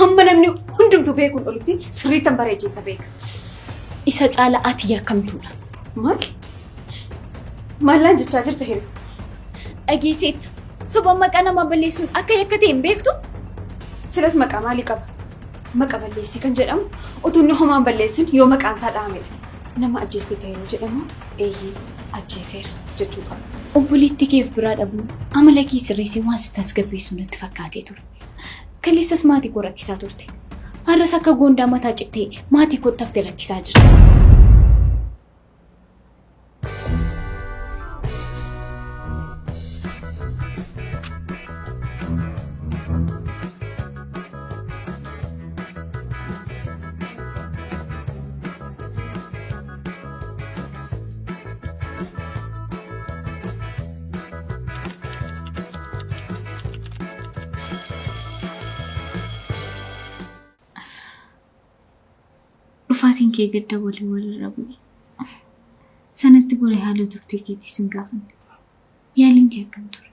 Hamma namni hundumtuu beekuun olitti sirriittan bareecheessa beeka. Isa caala ati yakkamtuudha. Maal? Maallaan jechaa jirta hiree? Dhageesseetta. Soba maqaa namaa balleessuun akka yakka ta'e hin beektu? Silas maqaa maalii qaba? Maqa balleessii kan jedhamu utuu inni homaa hin balleessin yoo maqaan isaa dhahamedha. Nama ajjeeste ta'e yeroo jedhamu eeyyee ajjeeseera jechuu qaba. Obboleettii kee of biraa dhabuun amala kee sirreessee waan si tasgabbeessu natti fakkaatee ture. Kaleessas maatii koo rakkisaa turte. Har'as akka goondaa mataa cittee maatii kootti haftee rakkisaa jirta. Dhufaatiin kee gadda waliin walirra bu'e. Sanatti gore haala turtii keetii sin gaafanne. Yaaliin kee akkam ture?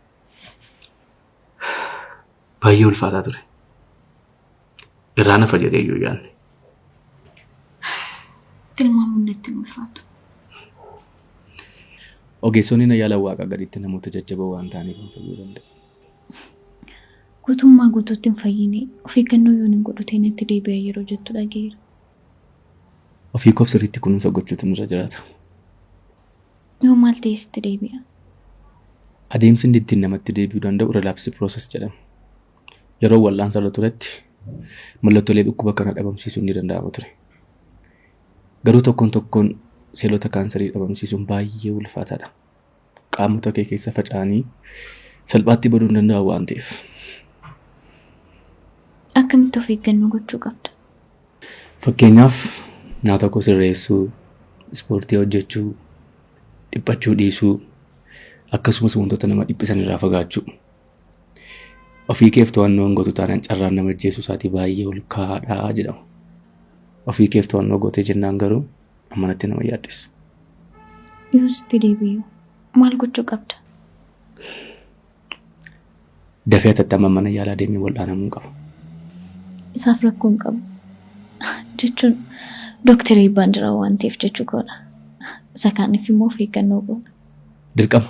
Baay'ee ulfaataa ture. Irraa nafa jedhee iyyuu yaadne. Tilmaamuun natti hin ulfaatu. Ogeessonni na yaalan waaqaa gaditti namoota jajjaboo waan ta'aniif hin fayyuu danda'e. Guutummaa guutuutti hin fayyine of eeggannoo yoon hin godhu ta'e natti deebi'a yeroo jettu dhaga'eera. Ofii koof sirriitti kunuunsa gochuutu nurra jiraata. Yoo maal ta'e sitti deebi'a? Adeemsi inni ittiin namatti deebi'uu danda'u relapse process jedhama. Yeroo wal'aansa irra turetti mallattoolee dhukkuba kana dhabamsiisuun ni danda'ama ture. Garuu tokkoon tokkoon seelota kaansarii dhabamsiisuun baay'ee ulfaataadha. Qaamota kee keessa faca'anii salphaatti baduu hin danda'an waan ta'eef. Akkamitti of eeggannoo gochuu qabda? Fakkeenyaaf nyaata koo sirreessuu, ispoortii hojjechuu, dhiphachuu dhiisuu, akkasumas wantoota nama dhiphisan irraa fagaachuu. Ofii keef to'annoo hin gootu taanaan carraan nama ajjeesuu isaatii baay'ee ol ka'aadha jedhama. Ofii keef to'annoo gootee jennaan garuu ammanatti nama yaaddessu. Yoo sitti deebi'u maal gochuu qabda? Dafee hatattamaan mana yaalaa deemee wal'aanamuu qaba. Isaaf rakkoo hin qabu. Jechuun dooktarri Eebbaan jira waan ta'eef jechuu koodha. Isa kaaniif immoo of eeggannoo goona. Dirqama.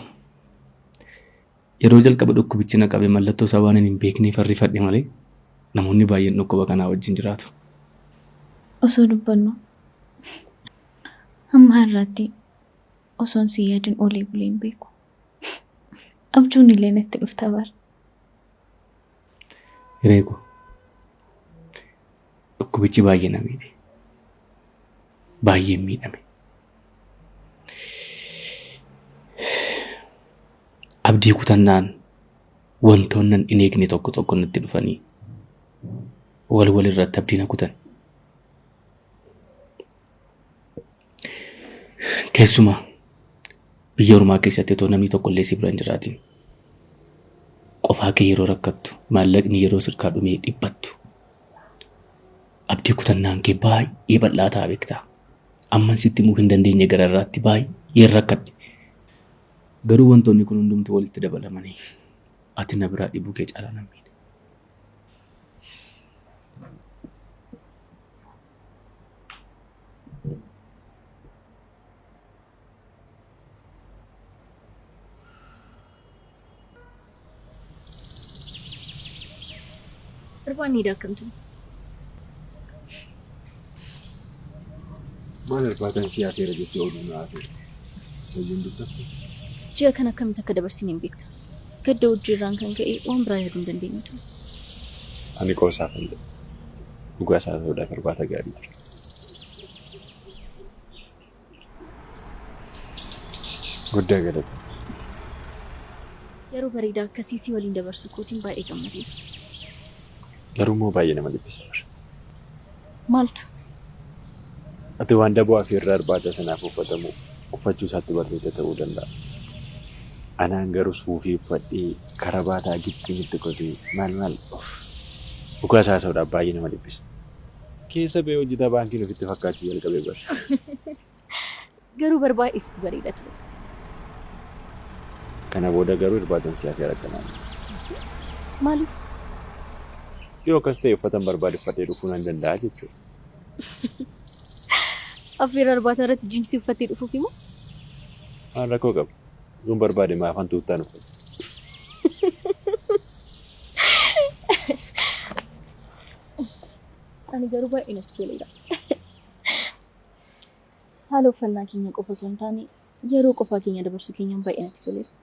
Yeroo jalqaba dhukkubichi na qabe mallattoo isaa waan hin beekneef arrifadhe malee namoonni baay'een dhukkuba kanaa wajjin jiraatu. Osoo dubbannu hamma har'aatti osoon si yaadin oolee bulee hin beeku. Abjuun illee natti dhufta bara. Hiree koo dhukkubichi baay'ee na miidhe. Baay'een miidhame. Abdii kutannaan wantoonni hin eegne tokko tokko natti dhufanii wal wal irratti abdii na kutan. Keessumaa biyya ormaa keessatti otoo namni tokko illee si bira hin jiraatin qofaa kee yeroo rakkattu maallaqni yeroo sirkaa dhumee dhiphattu abdii kutannaan kee baay'ee bal'aa ta'a beektaa. Amman sitti himuu hin dandeenye gararraatti baay'een rakkadhe. Garuu wantoonni kun hundumtuu walitti dabalamanii ati na biraa dhibuu kee caalaa na miidhe. Irbaan ni daakamtu. Maal irbaatan si hafeera jettee oduu na hafeerte. Isayyuu hin dubbattu. Ji'a kana akkamitti akka dabarsine hin beekta. Gadda hojii irraan kan ka'e waan biraa yaaduu hin dandeenyu ture. Ani qoosaaf hin jedhu. Dhugaa isaa ta'uudhaaf irbaata gaarii ture. Guddaa galata. Yeroo bareedaa akkasii si waliin dabarsuu kootiin baay'ee gammadeera. Garuu immoo baay'ee nama dhiphisa bara. Maaltu? Ati waan daboo afeerraa irbaata sanaaf uffatamu uffachuu isaatti barteetta ta'uu danda'a. Anaan garuu suufii uffadhee karabaataa gixximitti godhee maal maal dhugaa isaa haasa'uudhaaf baay'ee nama dhiphisa. Keessa ba'ee hojjetaa baankiin ofitti fakkaachuu jalqabee bara. Garuu bar baay'ee sitti bareeda ture. Kana booda garuu irbaatan si afeera akkanaan. Maaliif? Yoo akkas ta'e uffatan barbaade uffadhee dhufuu nan danda'a jechuudha. Affeerraa irbaata irratti jiinsii uffattee dhufuuf immoo? Maal rakkoo qaba? Yoon barbaade maafan tuuttaan uffadha? Ani garuu baay'ee natti toleera. Haala uffannaa keenya qofa osoo hin taane yeroo qofaa keenya dabarsuu keenyaan baay'ee natti toleera.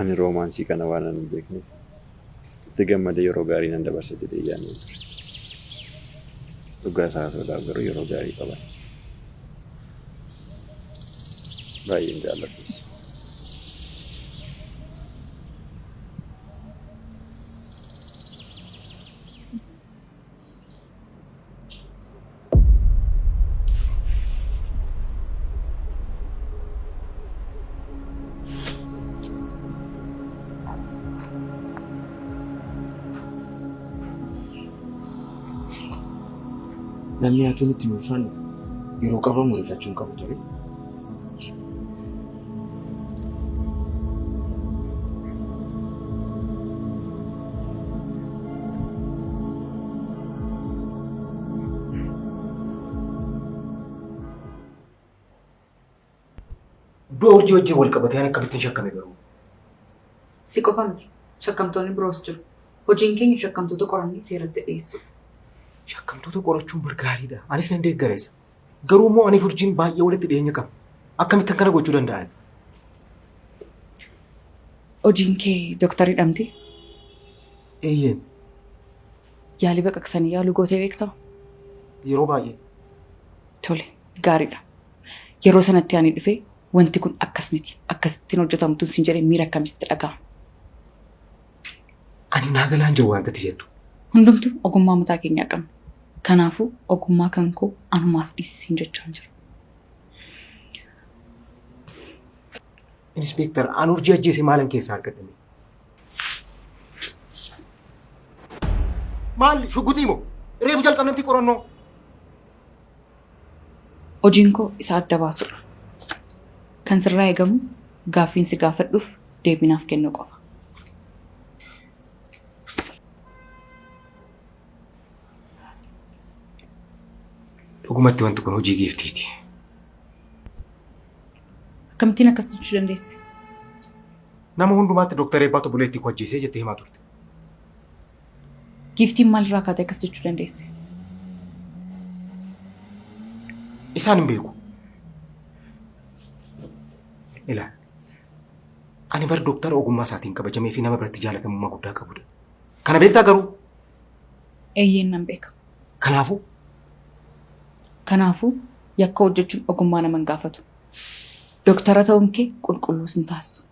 Ani roomaansii kana waan hin beekneef itti gammadee yeroo gaarii nan dabarsa jedhee yaadneen ture. Dhugaa isaa haasa'uudhaaf garuu yeroo gaarii qaban. Baay'een jaalladhus. Namni hatuun itti hin ulfaanne yeroo qabamu rifachuu hin qabu ture. Du'a urjii wajjin wal qabatee ani akkamittiin shakkame garuu? Si qofa miti. Shakkamtoonni biroos jiru. Hojiin keenya shakkamtoota qorannee seeratti dhiyeessuudha. Shakkamtoota qorachuun bar gaariidha. Anis nan deeggara isa. Garuu immoo aniif urjiin baay'ee walitti dhiyeenya qabna. Akkamittan kana gochuu danda'an? Hojiin kee doktariidha miti? Eeyyeen. Yaalii baqaqsanii yaaluu gootee beektaa? Yeroo baay'ee. Tole, gaariidha. Yeroo sanatti ani dhufee wanti kun akkas miti, akkasittiin hojjetamtu siin jedhee miira akkamitti dhaga'ama? Ani naa galaan jiru wanta ati jettu. Hundumtuu ogummaa mataa keenyaa qabna. Kanaafuu ogummaa kan koo anumaaf dhiisi siin jechaan jira. Inspektar, an urjii ajjeesee maalan keessaa argadha mee? Maal shugguxii moo? Reefu jalqabnatti qorannoo. Hojiin koo isa adda baasuudha. Kan sirraa eegamu gaaffiin si gaafadhuuf deebii naaf kennuu qofa. Dhugumatti wanti kun hojii giiftiiti. Akkamittiin akkas jechuu dandeesse? Nama hundumaatti Dooktar Eebbaatu obboleettii koo ajjeesee jettee himaa turte. Giiftiin maalirraa kaatee akkas jechuu dandeesse? Isaan hin beeku. Ilaa, ani bar dooktara ogummaa isaatiin kabajamee fi nama biratti jaalatamummaa guddaa qabudha. Kana beektaa garuu? Eeyyeen nan beeka. Kanaafuu? Kanaafuu yakka hojjechuun ogummaa nama hin gaafatu. Dooktara ta'uun kee qulqulluu sin taasisu.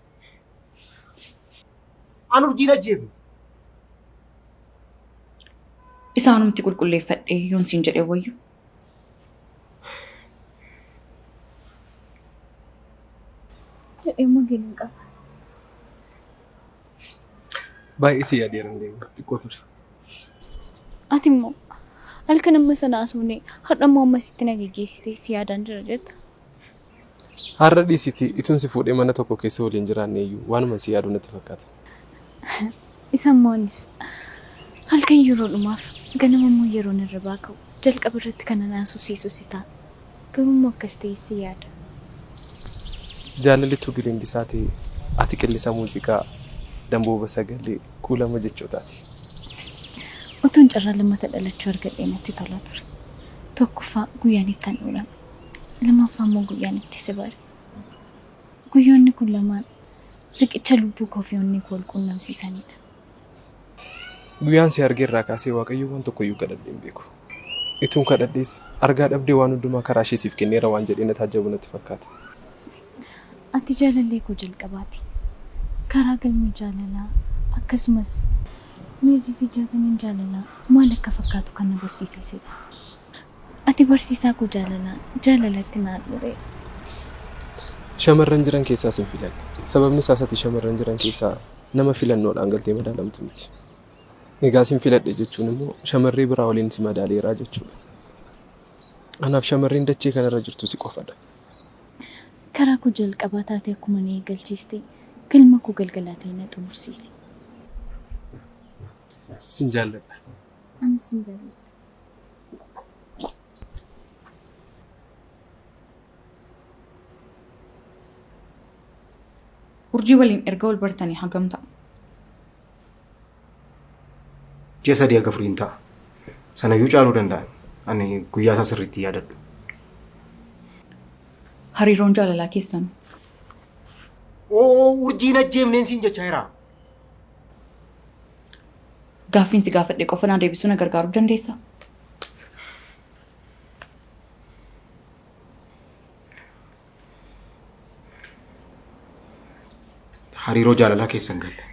An urjiin ajjeefne. Isaanumti qulqulleeffadhee yoon siin jedhee wayyu. Jedhee immoo galuu qaba. Baay'ee si yaadeera deema xiqqoo ture. Ati immoo halkan amma sana haasofne har'a immoo ammasitti na geggeessitee si yaadaan jira jetta. Har'a dhiisiti itun si fuudhee mana tokko keessa waliin jiraanne iyyuu waanuma si yaadu natti fakkaata. Isa immoo anis halkan yeroo dhumaaf ganama immoo yeroon hirribaa ka'u jalqaba irratti kan na haasofsiisu si ta'a. Garuu immoo akkas ta'ee si yaada. Jaalalli utuu gilindisaa ta'ee ati qillisa muuziqaa, dambooba sagalee, kuulama jechootaati. Otoon carraa lammata dhalachuu argadhee natti tola ture. Tokkoffaa guyyaan itti handhuurame. Lammaffaa immoo guyyaan itti si bare. Guyyoonni kun lamaan riqicha lubbuu koo fi onnee koo wal quunnamsiisanidha. Guyyaan si arge irraa kaasee Waaqayyoon waan tokko iyyuu kadhadhee hin beeku. Ituun kadhadhees argaa dhabdee waan hundumaa karaa ishee siif kenneera waan jedhee na taajjabu natti fakkaata. Ati jaalallee koo jalqabaati. Karaa galma jaalalaa akkasumas miirri fi jaataniin jaalalaa maal akka fakkaatu kan na barsiise sidha. Ati barsiisaa koo jaalalaa jaalalatti na handhuureedha. Shamarran jiran keessaa sin filanne. Sababni isaas ati shamarran jiran keessaa nama filannoodhaan galtee madaalamtu miti. Egaa sin filadhe jechuun immoo shamarree biraa waliin si madaaleeraa jechuudha. Anaaf shamarreen dachee kanarra jirtu si qofadha. Karaa koo jalqabaa taatee akkuma na eegalchiiste galma koo galgalaa ta'e na xumursiisi. Sin jaalladha. Anis sin jaalladha. Urjii waliin erga wal bartanii hagam ta'a? Ji'a sadii haga afuriin ta'a. Sanayyuu caaluu danda'a. Ani guyyaa isaa sirriitti hin yaadadhu. Hariiroon jaalalaa keessan Oo urjiin ajjeefneen siin jechaa jira. Gaaffiin si gaafadhe qofa naa deebisuu na gargaaruu dandeessaa? Hariiroo jaalalaa keessa hin galle.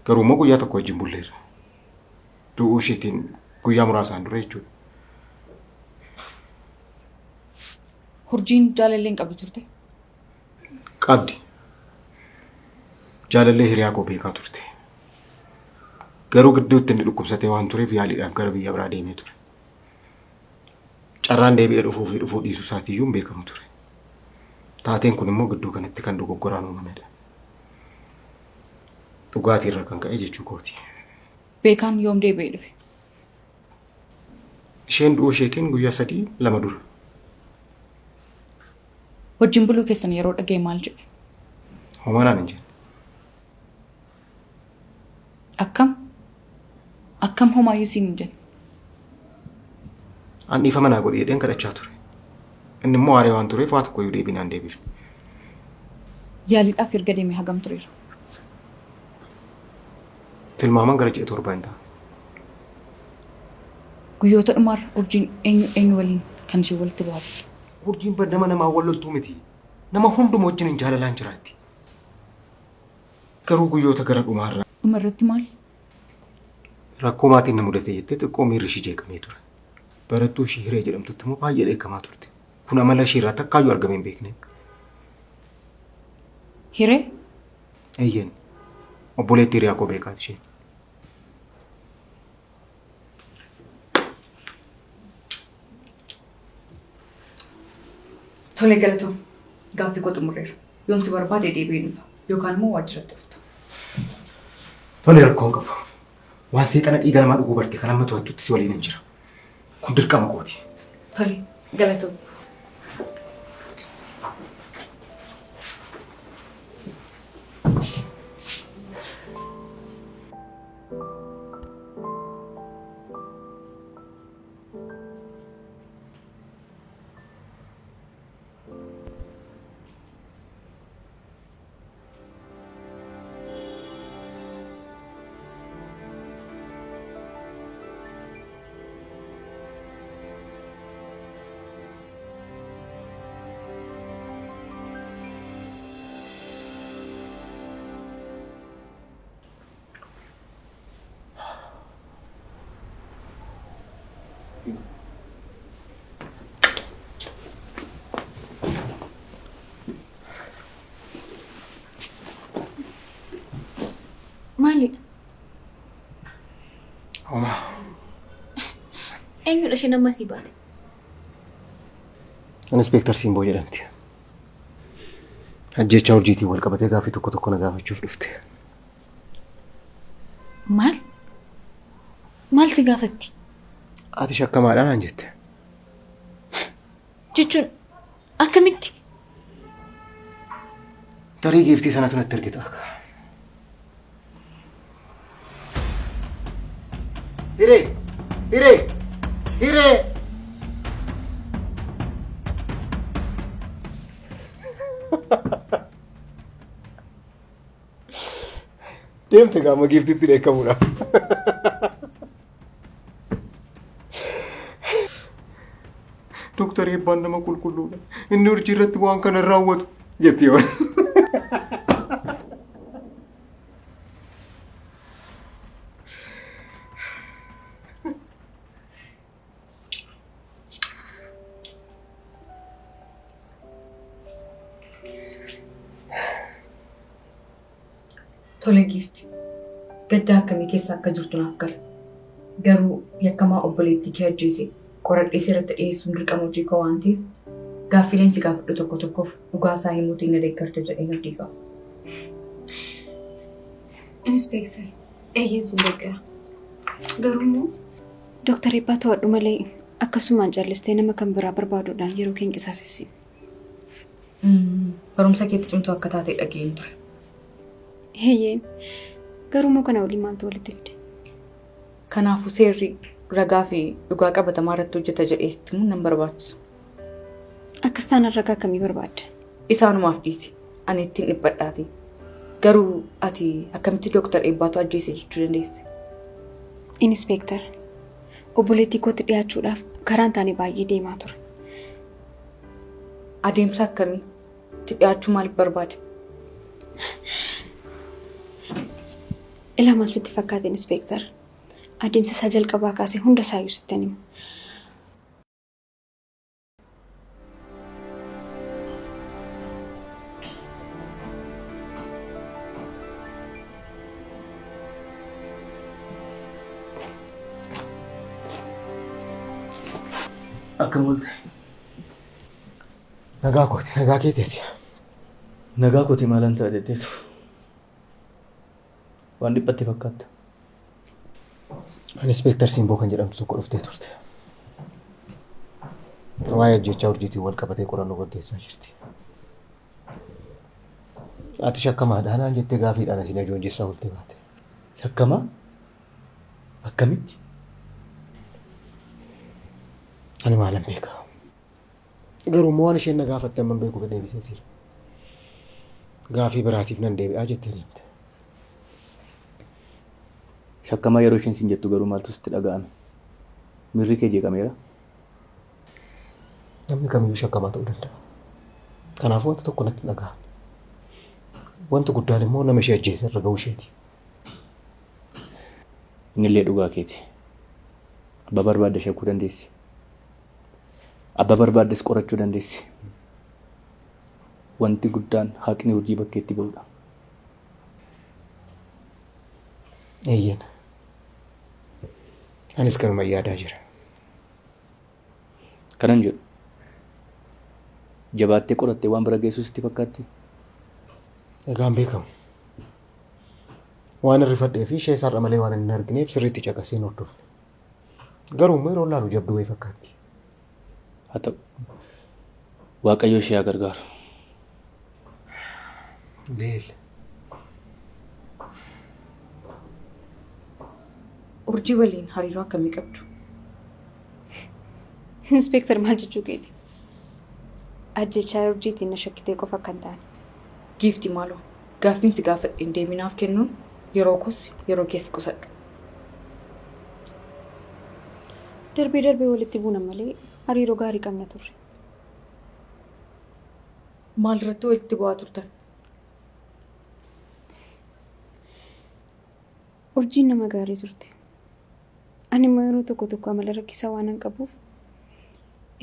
Garuu immoo guyyaa tokko wajjin bulleerra. Du'uu isheetiin guyyaa muraasaan dura jechuudha. Hurjiin jaalallee hin qabdu turte? Qabdi. Jaalallee hiriyaa koo beekaa turte. Garuu gidduutti inni dhukkubsatee waan tureef yaaliidhaaf gara biyya biraa deemee ture. Carraan deebi'ee dhufuu fi dhufuu dhiisuu isaatiiyyuu hin beekamu ture. Taateen kun immoo gidduu kanatti kan dogoggoraan uumamedha. Dhugaatii irraa kan ka'e jechuu kooti. Beekaan yoom deebi'ee dhufe? Isheen du'uu isheetiin guyyaa sadii lama dura. Wajjin buluu keessan yeroo dhaga'e maal jedhe? Homaa naan hin jenne. Akkam? Akkam homaayyuu siin hin jenne? An dhiifama naa godhi jedheen kadhachaa ture. Inni immoo aaree waan tureef waa tokkoyyuu deebii naan deebifne. Yaaliidhaaf erga deemee hagam tureera? Tilmaamaan gara ji'a torbaa hin ta'a. Guyyoota dhumaarra urjiin eenyu eenyu waliin kan isheen walitti bu'aa turte? Urjiin bar nama namaan wal loltuu miti. Nama hunduma wajjin jaalalaan jiraatti. Garuu guyyoota gara dhumaarra. Dhuma irratti maal? Rakkoo maatiin na mudate jettee xiqqoo miirri ishii jeeqamee ture. Barattuu ishii Hiree jedhamtutti immoo baay'ee dheekkamaa turte. Kun amala ishii irraa takkaayyuu argamee hin beekne. Hiree? Eeyyeen. Obboleettii hiriyaa koo beekaati isheen. Tole galatoom. Gaaffii koo xumureera. Yoon si barbaade deebi'een dhufa. Yookaan immoo waajjiratti dhufta. Tole rakkoo hin qabu. Waan seexana dhiiga namaa dhuguu barte kan amma to'attutti si waliin hin jira. Kun dirqama kooti. Tole galatoom. Maalidha? Homaa. Eenyudha isheen amma asii baate? Inspektar Simboo jedhamti. Ajjeechaa urjiitiin wal qabatee gaaffii tokko tokko na gaafachuuf dhufte. Maal? Maal si gaafatti? Ati shakkamaadha naan jette. Jechuun akkamitti? Tarii giiftii sanatu natti erge ta'a. Hiree! Hiree! Hiree! Deemte gaama giiftitti dheekkamuudhaaf. Dooktar Eebbaan nama qulqulluudha. Inni urjii irratti waan kana hin raawwatu jetti yoo. Tole giifti. Gadda akkamii keessa akka jirtu naaf gala. Garuu yakkamaa obboleettii kee ajjeese Qoradhee seeratti dhiyeessuun dirqama hojii koo waan ta'eef gaaffileen si gaafadhu tokko tokkoof dhugaa isaa himuutiin na deeggarta jedheen abdii qaba. Inspeektar, eeyyeen sin deeggara. Garuu immoo Dooktar Eebbaa to'adhu malee akkasumaan callistee nama kan biraa barbaaduudhaan yeroo kee hin qisaasessin. Barumsa keetti cimtuu akka taate dhaga'een ture. Eeyyeen. Garuu immoo kana waliin maaltu walitti fide? Kanaafuu seerri ragaa fi dhugaa qabatamaa irratti hojjeta jedhee sitti himuun nan barbaachisu. Akkas taanaan ragaa akkamii barbaadda? Isaanumaaf dhiisi. Ani ittiin dhiphadhaatii. Garuu ati akkamitti Dooktar Eebbaatu ajjeese jechuu dandeesse? Inispeektar, obboleettii kootti dhiyaachuudhaaf karaan taane baay'ee deemaa ture. Adeemsa akkamii? Itti dhiyaachuu maaliif barbaade? Ilaa maal sitti fakkaate Inispeektar? Adeemsa isaa jalqabaa kaasee hunda isaayyuu sittan hima. Akkam oolte? Nagaa kooti, nagaa keetiiti. Nagaa kooti maalan ta'a jetteetu. Waan dhiphatte fakkaatta. Inispeektar Simboo kan jedhamtu tokko dhuftee turte. Waa'ee ajjeechaa urjiitiin wal qabatee qorannoo gaggeessaa jirti. Ati shakkamaadha naan jettee gaafiidhaan asiin ajoonjessaa ooltee baate. Shakkamaa? Akkamitti? Ani maalan beeka. Garuu immoo waan isheen na gaafatte amman beeku deebiseefiira. Gaafii biraatiif nan deebi'aa jettee deemte. Shakkamaa yeroo isheen siin jettu garuu maaltu sitti dhaga'ame? Miirri kee jeeqameera? Namni kamiyyuu shakkamaa ta'uu danda'a. Kanaafuu wanta tokko natti hin dhaga'amne. Wanti guddaan immoo nama ishee ajjeese irra ga'uu isheeti. Innillee dhugaa keeti. Abbaa barbaadde shakkuu dandeessi. Abbaa barbaaddes qorachuu dandeessi. Wanti guddaan haqni urjii bakkeetti ba'uudha. Eeyyeen. Anis kanuma yaadaa jira. Kanan jedhu. Jabaattee qorattee waan bira geessu sitti fakkaatti? Egaan beekamu. Waan irrifadhee fi ishee sarara malee waan hin argineef sirriitti caqasee hin hordofne. Garuu immoo yeroo laalu jabduu wayii fakkaatti. Haa ta'u. Waaqayyo ishee haa gargaaru. Leel. Urjii waliin hariiroo akkamii qabdu? Inspeektar maal jechuu keeti? Ajjechaa urjiitiin na shakkitee qofa akka hin taane. Giifti maaloo gaaffiin si gaafadheen deebii naaf kennuun yeroo koos yeroo kees qusadhu. Darbee darbee walitti buuna malee hariiroo gaarii qabna turre. Maal irratti walitti bu'aa turtan? Urjiin nama gaarii turte. Ani immoo yeroo tokko tokko amala rakkisaa waanan qabuuf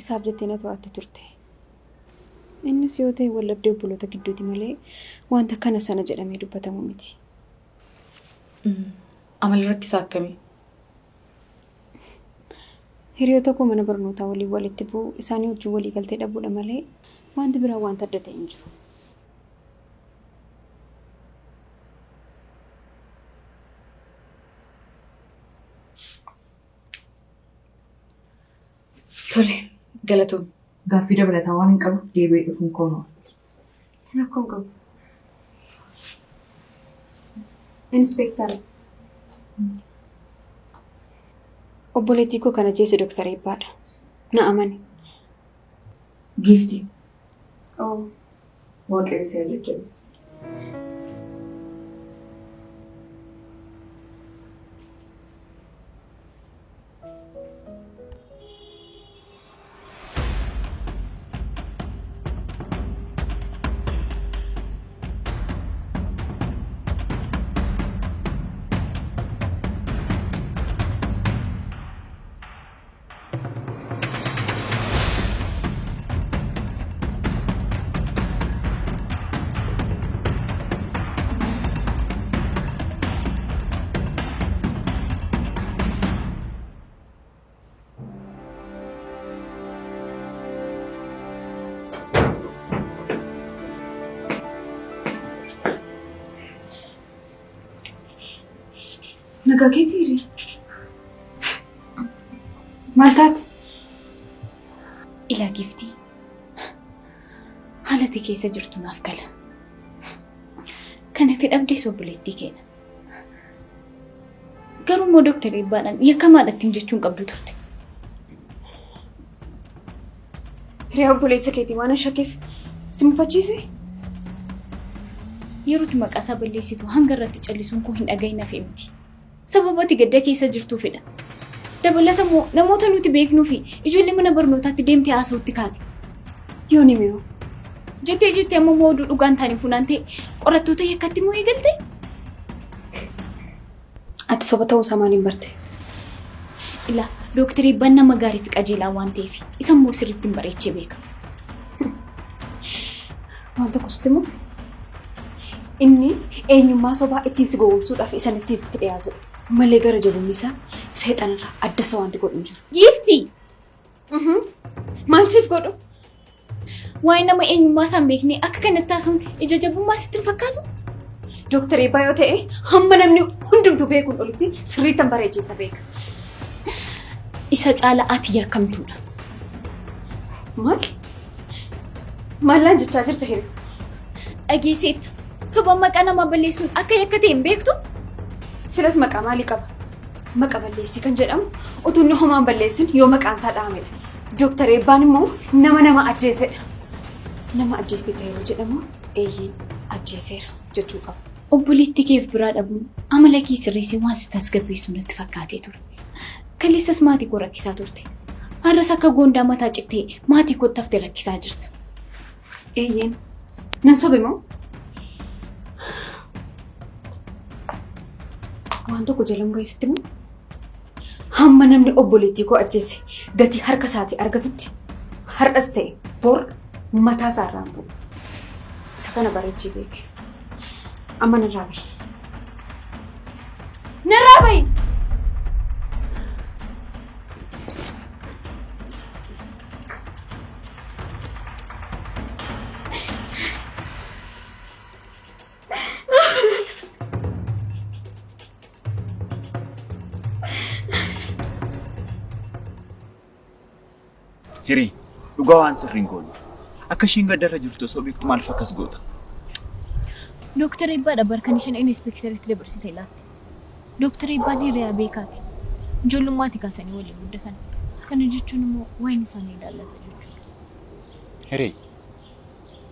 isaaf jettee na to'atti turte. Innis yoo ta'e wal dhabdee obboloota gidduuti malee wanta kana sana jedhamee dubbatamu miti. Amala rakkisaa akkamii? Hiriyoota koo mana barnootaa waliin walitti bu'uu isaanii wajjin walii galtee dhabuudha malee wanti biraa wanta adda ta'e hin jiru. Tole, galatoomi. Gaaffii dabalataa waan hin qabuuf deebi'ee dhufuun koo hin oolu. Rakkoo hin qabu. Inspeektar. Obboleettii koo kan ajjeese Dooktar Eebbaadha. Na amani. Giiftii. Oo. Waaqayyo si haa jajjabeessu. Nagaa keetii hiree? Maal taate? Ilaa giiftii. Haala ati keessa jirtu naaf gala. Kan ati dhabdes obboleettii keedha. Garuu immoo Dooktar Eebbaadhaan yakkamaadha ittiin jechuun qabdu turte. Hiriyaa obboleessa keetii waan shakkeef si mufachiise? Yerootti maqaa isaa balleessitu hanga irratti callisuun koo hin dhagahin hafe miti. Sababa ati gadda keessa jirtuufidha. Dabalata immoo namoota nuti beeknuu fi ijoollee mana barnootaatti deemtee haasa'utti kaate. Yoon himee Jettee jettee amma immoo oduu dhugaan taane funaantee qorattoota yakkatti immoo eegalte? Ati soba ta'uu isaa maaliin barte? Ilaa Dooktar Eebbaan nama gaarii fi qajeelaa waan ta'eef isa immoo sirriitti hin bareechee beeka. Waan tokko sitti immoo inni eenyummaa sobaa ittiin si gowwoomsuudhaaf isan ittiin sitti dhiyaatudha. Malee gara jabummi isaa seexanarraa adda isa wanti godhu hin jiru. Giiftii! Maal siif godhu? Waa'ee nama eenyummaa isaa hin beekne akka kanatti haasa'uun ija jabummaa sitti hin fakkaatu? Dooktar Eebbaa yoo ta'e hamma namni hundumtuu beekuun olitti sirriittan bareecheessa beeka. Isa caala ati yakkamtuudha. Maal? Maallaan jechaa jirta hiree? Dhageesseetta. Sobaan maqaa namaa balleessuun akka yakka ta'e hin beektu? Silas maqaa maalii qaba? Maqa balleessii kan jedhamu utuu inni homaa hin balleessin yoo maqaan isaa dhahamedha. Dooktar Eebbaan immoo nama nama ajjeesedha. Nama ajjeeste ta'e yoo jedhamu eeyyeen ajjeeseera jechuu qaba. Obboleettii kee of biraa dhabuun amala kee sirreessee waan si tasgabbeessu natti fakkaatee ture. Kaleessas maatii koo rakkisaa turte. Har'as akka goondaa mataa cittee maatii kootti haftee rakkisaa jirta. Eeyyeen. Nan sobe moo? Waan tokko jala mureessitti moo? Hamma namni obboleettii koo ajjeese gatii harka isaatii argatutti har'as ta'e bor mataa isaa irraan bu'u. Isa kana bareechii beeki. Amma narraa bahi. Narraa bahi! Hirii, dhugaa waan sirrii hin goone. Akka ishiin gaddarra jirtu osoo beektu maaliif akkas goota? Dooktar Eebbaadha bar kan isheen inispeekteritti dabarsite laatte. Dooktar Eebbaan hiriyaa beekaati. Ijoollummaati kaasanii waliin guddatan. Kana jechuun immoo waa'een isaanii ilaallata jechuudha. Hiree,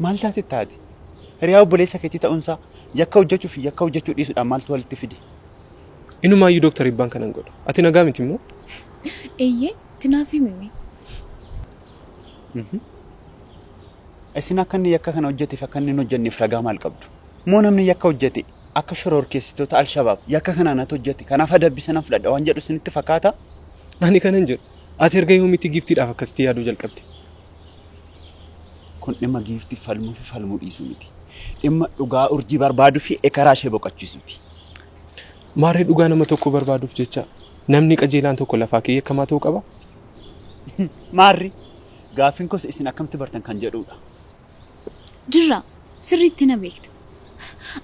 maal taate taate? Hiriyaa obboleessa keetii ta'uunsaa yakka hojjechuu fi yakka hojjechuu dhiisuudhaan maaltu walitti fide? Inumaayyuu Dooktar Eebbaan kana hin godhu. Ati nagaa miti immoo? Eeyyee, itti naaf himi mee. Isin akka inni yakka kana hojjeteef akka inni hin hojjenneef ragaa maal qabdu? Moo namni yakka hojjete akka shororkeessitoota Alshabaab yakka kana anatu hojjete kanaaf adabbii sana fudhadha waan jedhu isinitti fakkaata? Ani kanan jedhu ati erga yoomiitti giiftiidhaaf akkasitti yaaduu jalqabde? Kun dhimma giiftii falmuu fi falmuu dhiisuu miti. Dhimma dhugaa urjii barbaaduu fi ekeraa ishee boqochiisuuti. Maarree dhugaa nama tokkoo barbaaduuf jecha namni qajeelaan tokko lafaa ka'ee yakkamaa ta'uu qabaa? Maarri gaaffiin koos isin akkamitti bartan kan jedhuudha. Jirraa, sirriitti na beekta.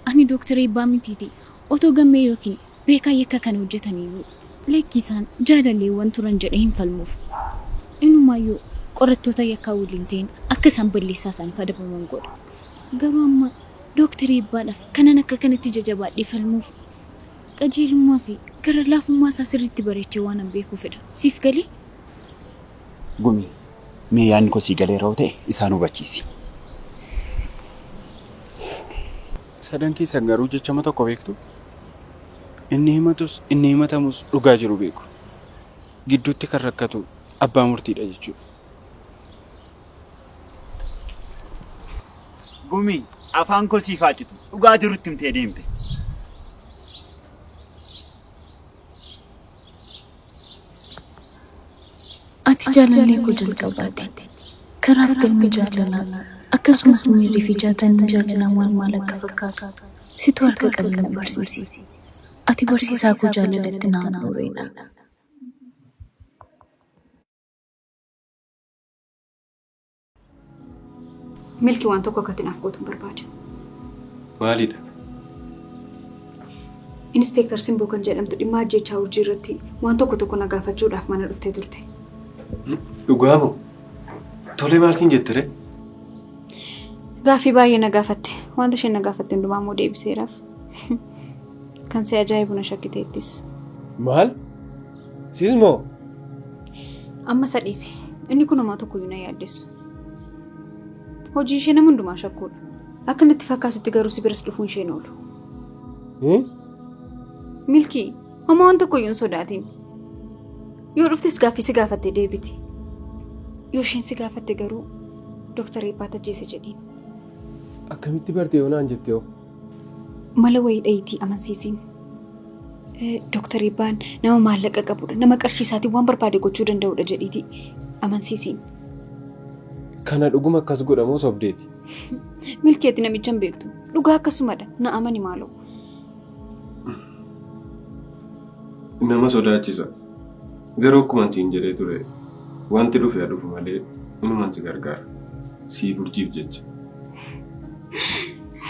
Ani Dooktar Eebbaa mitiitii otoo Gammee yookiin Beekaa yakka kana hojjetaniiyyuu lakki isaan jaalalleewwan turan jedhee hin falmuuf. Inumaayyuu qorattoota yakkaa waliin ta'een akka isaan balleessaa isaaniif adabaman godha. Garuu amma Dooktar Eebbaadhaaf kanan akka kanatti ija jabaadhee falmuuf qajeelummaa fi gara laafummaa isaa sirriitti bareechee waanan beekuufidha. Siif galee? Gumii, mee yaadni koo sii galeera yoo ta'e isaan hubachiisi. Sadan keessan garuu jechama tokko beektuu? Inni himatus inni himatamus dhugaa jiru beeku. Gidduutti kan rakkatu abbaa murtiidha jechuudha. Gumii, afaan koo siif haa citu. Dhugaa jiru itti himtee deemte. Ati jaalallee koo jalqabaati. Karaaf galmi jaalalaa, akkasumas miirri fi jaatanni jaalalaa maal maal akka fakkaatu situ harka qabee na barsiise. Ati barsiisaa koo jaalalatti na handhuureedha. Milki waan tokko akka ati naaf gootu hin barbaada. Maalidha? Inspeektar Simboo kan jedhamtu dhimma ajjeechaa Urjii irratti waan tokko tokko na gaafachuudhaaf mana dhuftee turte. Dhugaa moo? Tolee maal siin jette ree? Gaaffii baay'ee na gaafatte. Wanta isheen na gaafatte hundumaa immoo deebiseeraaf. Kan si ajaa'ibu na shakkiteettis. Maal? Siis moo? Amma isa dhiisi. Inni kun homaa tokkoyyuu na yaaddessu. Hojii ishee nama hundumaa shakkuudha. Akka natti fakkaatutti garuu si biras dhufuun isheen oolu. Milkii, homaa waan tokkoyyuu hin sodaatin. Yoo dhuftes gaaffii si gaafatte deebiti. Yoo isheen si gaafatte garuu Dooktar Eebbaatu ajjeese jedhiin. Akkamitti barte yoo naan jette hoo? Mala wayii dhayiitii amansiisiin. Dooktar Eebbaan nama maallaqa qabudha. Nama qarshii isaatiin waan barbaade gochuu danda'udha jedhiitii amansiisiin. Kana dhuguma akkas godha moo sobdeeti? Milkii ati namicha hin beektu. Dhugaa akkasumadha. Na amani maaloo. Nama sodaachisa. Garuu akkuman siin jedhee ture wanti dhufe haa dhufu malee inuman si gargaara. Siif urjiif jecha.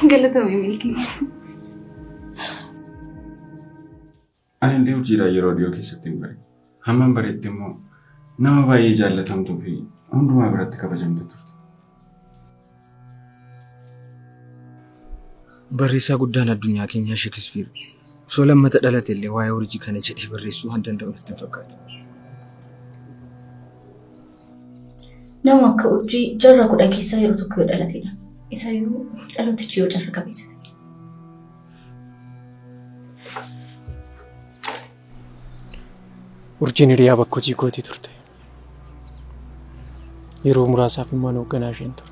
Galatoomi Milkii. Ani illee urjiidhaan yeroo dhiyoo keessatti hin bare. Hamman baretti immoo nama baay'ee jaallatamtuu fi hundumaa biratti kabajamtu turte. Barreessaa guddaan addunyaa keenyaa Sheekispiir osoo lammata dhalate illee waa'ee urjii kana jedhee barreessuu waan danda'u natti hin fakkaatu. Nama akka urjii jarra 10 keessaa yeroo tokko yoo dhalatedha. Isayyuu dhalootichi yoo carra qabeessa ta'e. Urjiin hiriyaa bakka hojii kootii turte. Yeroo muraasaaf immoo ani hoogganaa isheen ture.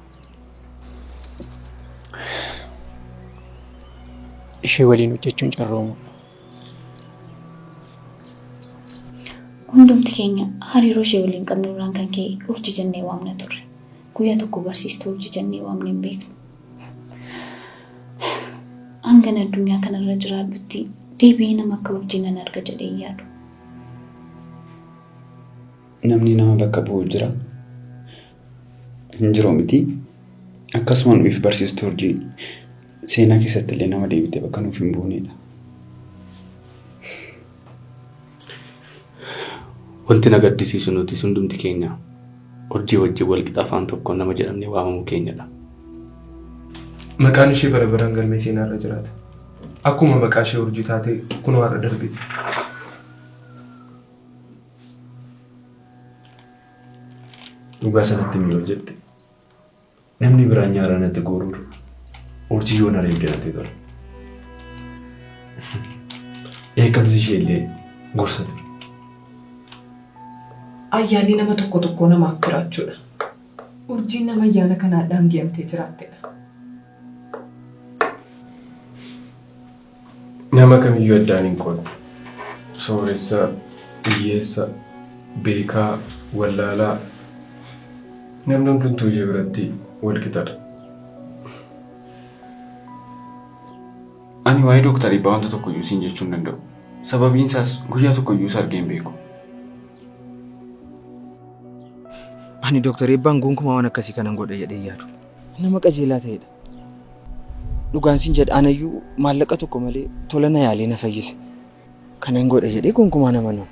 Ishee waliin hojjechuun carroomuudha. Hundumti keenya hariiroo ishee waliin qabnu irraan kan ka'e Urjii jennee waamna turre. Guyyaa tokko barsiistuu Urjii jennee waamnee hin beeknu. Hangan addunyaa kanarra jiraadhutti deebi'ee nama akka Urjii nan arga jedhee hin yaadu. Namni nama bakka bu'u jira. Hin jiru miti. Akkasuma nuuf barsiistuu Urjii seenaa keessatti illee nama deebitee bakka nuuf hin buunedha. Wanti na gaddisiisu nutis hundumti keenya urjii wajjin wal qixa afaan tokkoon nama jedhamnee waamamuu keenyadha. Maqaan ishee bara baraan galmee seenaa irra jiraata. Akkuma maqaa ishee urjii taatee kunoo har'a darbite. Dhugaa sanatti himi yoo jette namni biraan nyaaraa natti guuruudha. Urjii yoo na reebde natti tola. Dheekkamsi ishee illee gorsa ture. Ayyaanni nama tokko tokkoo namaaf jiraachuudha. Urjiin nama ayyaana kanaan dhaange'amtee jiraattedha. Nama kamiyyuu addaan hin qoodne. Sooressa, hiyyeessa, beekaa, wallaalaa, namni hundumtuu ishee biratti wal qixadha. Ani waa'ee Dooktar Eebbaa wanta tokkoyyuu siin jechuu hin danda'u. Sababiin isaas guyyaa tokkoyyuu isa argee hin beeku. Ani Dooktar Eebbaan gonkumaa waan akkasii kanan godha jedhee hin yaadu. Nama qajeelaa ta'edha. Dhugaan siin jedha anayyuu maallaqa tokko malee tola na yaalee na fayyise. Kana hin godha jedhee gonkumaa hin amanu.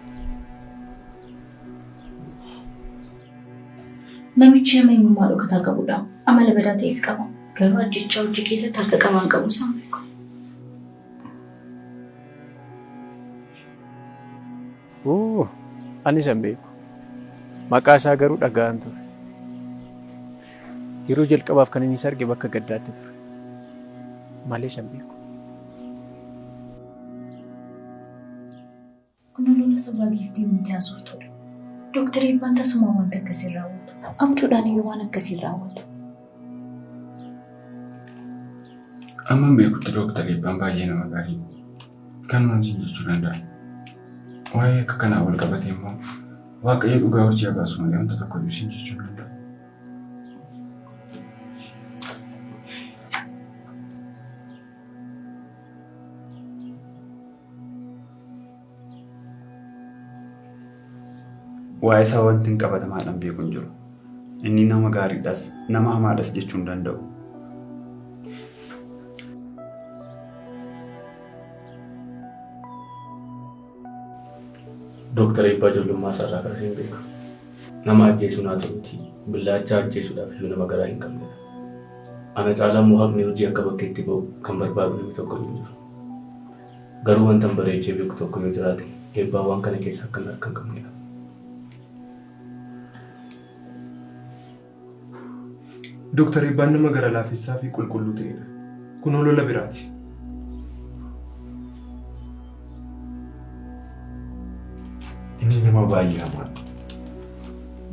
Namichi nama eenyummaa dhokataa qabudha. Amala badaa ta'es qaba. Garuu ajjeechaa hojii keessatti harka qabaan qabu isaan beeku. Ooh, ani isa hin beeku. Maqaa isaa garuu dhaga'aan ture. Yeroo jalqabaaf kan inni isa arge bakka gaddaatti ture. Malee isa hin beeku. Kun olola sobaa giiftiin nuti haasoftudha. Dooktar Eebbaan tasumaa wanta akkasii hin raawwatu. Abjuudhaan iyyuu waan akkasii hin raawwatu. Amman beekutti Dooktar Eebbaan baay'ee nama gaarii. Kanumaan siin jechuu danda'a. Waa'ee akka kanaa wal qabatee immoo Waaqayyo dhugaa hojii haa baasu malee wanta tokko iyyuu siin jechuu hin danda'u. Waa'ee isaa wanti hin qabatamaadhaan beeku hin jiru. Inni nama gaariidhas, nama hamaadhas jechuu hin danda'u. Dooktar Eebbaa ijoollummaa isaarraa kaasee hin beeku. Nama ajjeesuu naa ta'uuti billaacha ajjeesuudhaaf iyyuu nama garaa hin qabnedha. Ana caalaa immoo haqni hojii akka bakkeetti ba'u kan barbaadu namni tokko iyyuu hin jiru. Garuu wantan bareechee beeku tokko yoo jiraate Eebbaan waan kana keessa akka inni harka hin qabnedha. Dooktar Eebbaan nama gara laafessaa fi qulqulluu ta'edha. Kun holola biraati. Inni nama baay'ee hamaadha.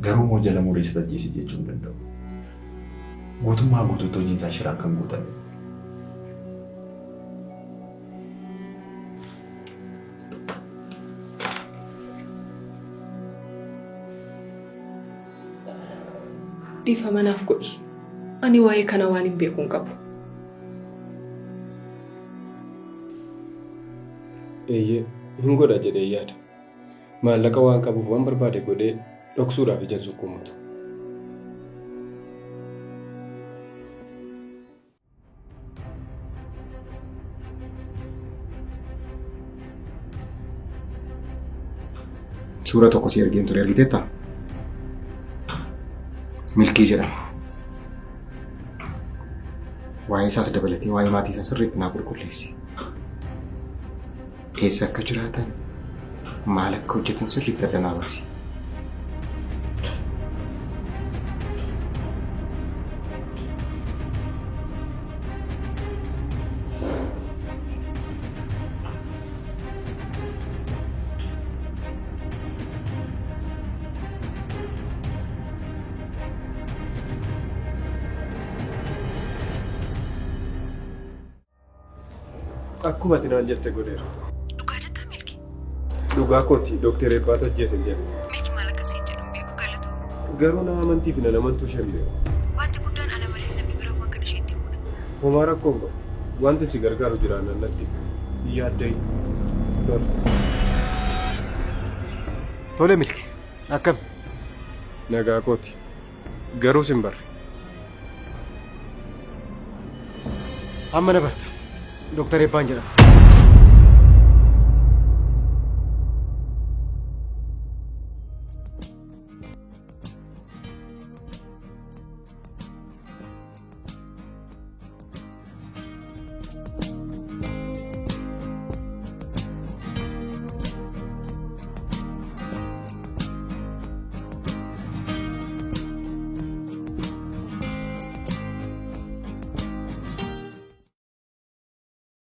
Garuu immoo jala muree isa ajjeese jechuu hin danda'u. Guutummaa guutuutti hojiin isaa shiraan kan guutame. Dhiifama naaf godhi. Ani waa'ee kana waanin beeku hin qabu. Eeyyee, hin godha jedheen yaada. Maallaqa waan qabuuf waan barbaade godhee dhoksuudhaaf ija hin sukkuummatu. Suura tokko si ergeen ture argiteettaa? Milkii jedhama. Waa'ee isaas dabalatee waa'ee maatii isaa sirriitti naa qulqulleessi. Eessa akka jiraatan, maal akka hojjetan sirriitti adda naa baasi. Akkuma ati naan jette godheera. Dhugaa jettaa Milki? Dhugaa kooti Dookter Eebbaatu ajjeese hin jedhe. Milki maal akka siin jedhu hin beeku galatoomi. Garuu nama amantii fi nan amantuu ishee hin beeku. Wanti guddaan ana malees namni biraan waan kana isheetti himuudha. Homaa rakkoo hin qabu. Wanti si gargaaru jiraannaan natti himi. Hin yaadda'in. Tole. Tole Milki. Akkam? Nagaa kooti. Garuu sin barre. Amma na barta. Dooktar Eebbaan jedhama.